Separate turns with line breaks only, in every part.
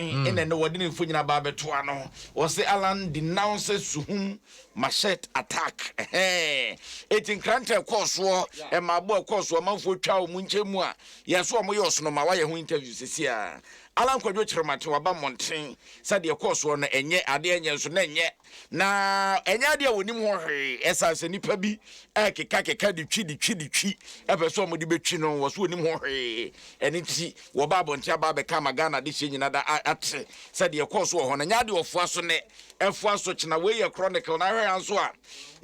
Ɛna ɛnɛ wɔde ne mfonyin aba abɛto ano. Wɔse Alan denounces Suhum machete attack. Ɛhɛn. Eti nkrantɛ ɛkɔɔ soɔ, ɛmaabo ɛkɔɔ soɔ, amanfoɔ twaa wɔn nkyɛn mu a yɛso wɔn yɛ ɔsonoma, wayɛ ho interview sisi a. Alan Kwadwo Kyerematen waba mmɔnten sɛ deɛ ɛkɔɔ soɔ no ɛnyɛ, adeɛ ɛnyɛ nso na ɛnyɛ. Na ɛnyɛ adeɛ a wɔnim ho hwee, ɛsiane sɛ nnipa bi ɛkekakeka de twi de twi de twi ɛpɛ sɛ wɔde bɛtwi no, wɔ so wɔnim ho hwee. Ɛno nti wɔba abɔnten aba abɛka ama Ghana adehyeɛ nyina da ate sɛ deɛ ɛkɔɔ so wɔ hɔ no ɛnyɛ adeɛ ɔfoa so nnɛ, ɛfoa so kyena. Wei yɛ Chronicle. Na ahwɛ ha nso a,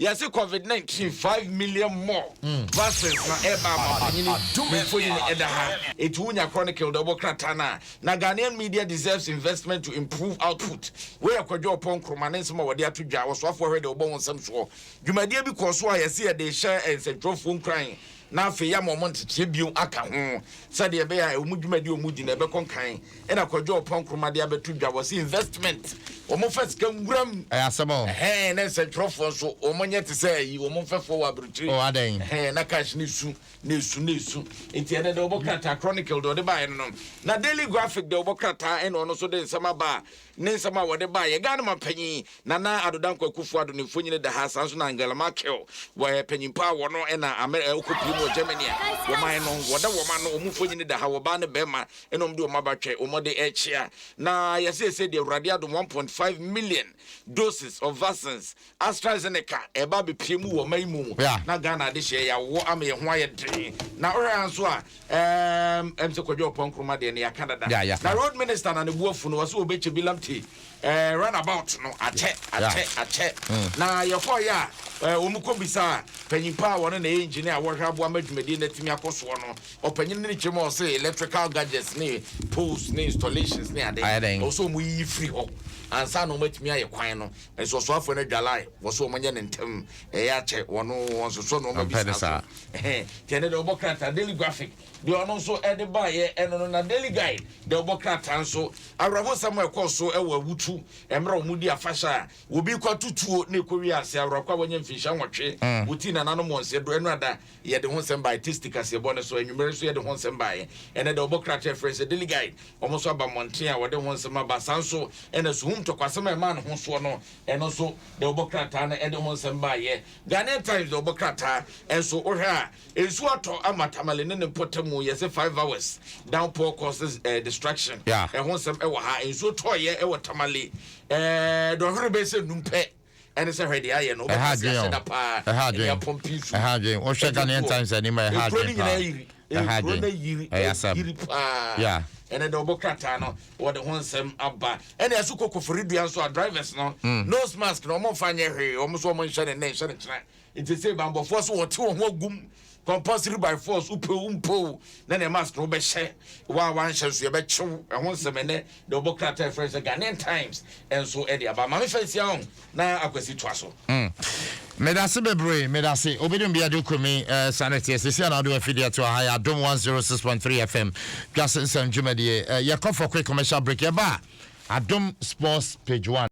yɛse COVID-19 5 million more vaccines na ɛba ama panyini ne mfonini ɛda ha. Ɛti wonya Chronicle deɛ wɔbɔ krataa no a, na Ghanaian media deserves investment to improve output. Wei yɛ Kwadwo Ɔpɔn Nkrumah ne nsɛm a wɔde ato dwa. Wɔsoafoɔ hwɛ deɛ wɔbɔ ho nsɛm soɔ. Dwumadie bi kɔɔ so a yɛse yɛde hyɛ nsɛntwerɛfoɔ nkuran na afei yɛama ɔmo nteteɛ bio aka ho sɛdeɛ ɛbɛyɛ a ɔmo dwumadie ɔmo di na ɛbɛkɔ nkan. Ɛna Kwadwo Ɔpɔn Nkrumah de abɛto dwa, wɔse investment, wɔn fa sika nwuram.
Ɛyɛ asɛm o.
Ɛhɛn, na nsɛntwerɛfoɔ nso wɔn nyɛ te sɛ ayi wɔn mfɛfoɔ wɔ aburokyire.
O adɛn?
Ɛhɛn, na cash ne su na esu na esu. Nti ɛnɛ deɛ wɔbɔ krataa, Chronicle deɛ ɔde baeɛ no, na Daily Graphic deɛ wɔbɔ krataa, ɛna ɔno nso de nsɛm aba a ne nsɛm a wɔde baeɛ, Ghana mampanyin Nana Addo Dankwa Akufo Addo ne mfonyin da ha. Saa nso na Angela Merkel, wɔyɛ panyimpa a wɔno ɛna Amer ɔkɔpie mu wɔ Germany a wɔman no wɔda wɔn ano, wɔn mfonyin da ha, wɔbaa ne bɛrima ɛna wɔn de wɔn abatwɛ wɔn de ɛkyea. Na yɛsɛ sɛ deɛ Awurade adom, 1.5 million doses of vaccines AstraZeneca ɛba abɛpie mu wɔ ɔman mu na Ghana adehyeɛ yɛawɔ ama yɛn ho ayɛ den. Na wohwɛ ha nso a, sɛ Kwadwo Ɔpɔn Nkrumah deɛ no yɛaka dada. Na road minister na ne bo afu no, wɔ sɛ wɔbɛkyɛ bi Lamptey runabout no akyɛ akyɛ akyɛ. Na yɛkɔɔyɛ a, wɔn kɔ bisa a panyimpa a wɔne na ɛyɛ engineer a wɔhwɛ aboa ma dwumadie no atumi akɔ soɔ no, ɔpanyin no ne kyerɛ mu a ɔsɛ electrical gadgets ne poles ne installations ne ade
Ayɛ dɛn?
ɔwɔ sɛ wɔn yiyi firi hɔ ansa na wɔn atumi ayɛ kwan no. Nso ɔsoafoɔ no adwalae wɔ so wɔn nyɛ ne ntɛm, ɛyɛ akyɛ wɔn wɔn soso na wɔn
Ɔmpɛ ne
abisa
saa.
so. Ɛhɛn, tiɛ ne deɛ ɔbɔ krataa, Daily Graphic deɛ ɔno nso ɛde baayɛ ɛno no. Na Daily Guide deɛ ɔbɔ krataa nso, awerɛhosɛm a ɛkɔɔ so ɛwɔ Awutu mmerɛ a wɔn di afahyɛ a obi kɔ atutuo na ɛkɔ wie ase awerɛkɔ a wɔanya mfinhyia 8 wɔtii nananom wɔn nseɛ do. Ɛno ada yɛde ho nsɛm baeɛ tasty kaseɛbɔ no so, anwummerɛ nso yɛde ho nsɛm baeɛ. Ɛnɛ deɛ ɔbɔ krataa ɛfrɛ sɛ Daily Guide, wɔn nso aba mmɔnten a wɔde ho nsɛm aba. Saa nso ɛna Suhum ntɔkwasɛm a ɛmaa ne ho soɔ no, ɛno nso deɛ ɔbɔ krataa no ɛde ho nsɛm baeɛ. Ghanaian Times deɛ ɔbɔ krataa nso, wohwɛ a, nsuo atɔ ama Tamale ne ne mpɔtam, yɛsɛ 5 hours downpour causes destruction. Ɛho nsɛm ɛwɔ ha. Nsuo tɔɔyɛ ɛwɔ Tamale dɔhwere bɛyɛ sɛ 5 pɛ, ɛne sɛ hwɛ deɛ ayɛ no.
Ɛha
wobɛka sɛ
adwene
ahyɛ
o.
da paa.
Ɛha
ɛne
adwene.
apɔmpi nsuo.
Ɛha adwene. Wohwɛ
Ɛde
Ghanaian
gu hɔ.
Times anim a, ɛha
Ekuro no
adwene
nyinaa
paa.
yiri.
Ɛha
Ekuro no
adwene.
yiri.
Ɛyɛ asɛm.
Yiri paa. Ɛnɛ deɛ ɔbɔ krataa no wɔde ho nsɛm aba. Ɛne ɛso kɔ Koforidua nso a, drivers no nose mask na ɔmo nfa nyɛ hwee, ɔmo nso ɔmo nhyɛ ne nne nhyɛ ne kyerɛ. Nti sɛ bambɔfoɔ so wɔte wɔn ho agum compulsory by force, wopɛ mpo na ne mask no wobɛhyɛ wa wanhyɛ nso yɛbɛkyew. Ɛho nsɛm ɛnɛ deɛ ɔbɔ krataa ɛfrɛ sɛ Ghanaian Times ɛnso ɛde aba. Maame fɛnsia ho na Akwasi toa so.
Medase bebree, medase. Obidum bi ade kumi sane teɛ sisi ana wode wafidi ato ha yɛ Adom 106.3 FM dwase nsɛm dwumadie. Yɛkɔ for quick commercial break, yɛba a, Adom Sports page 1.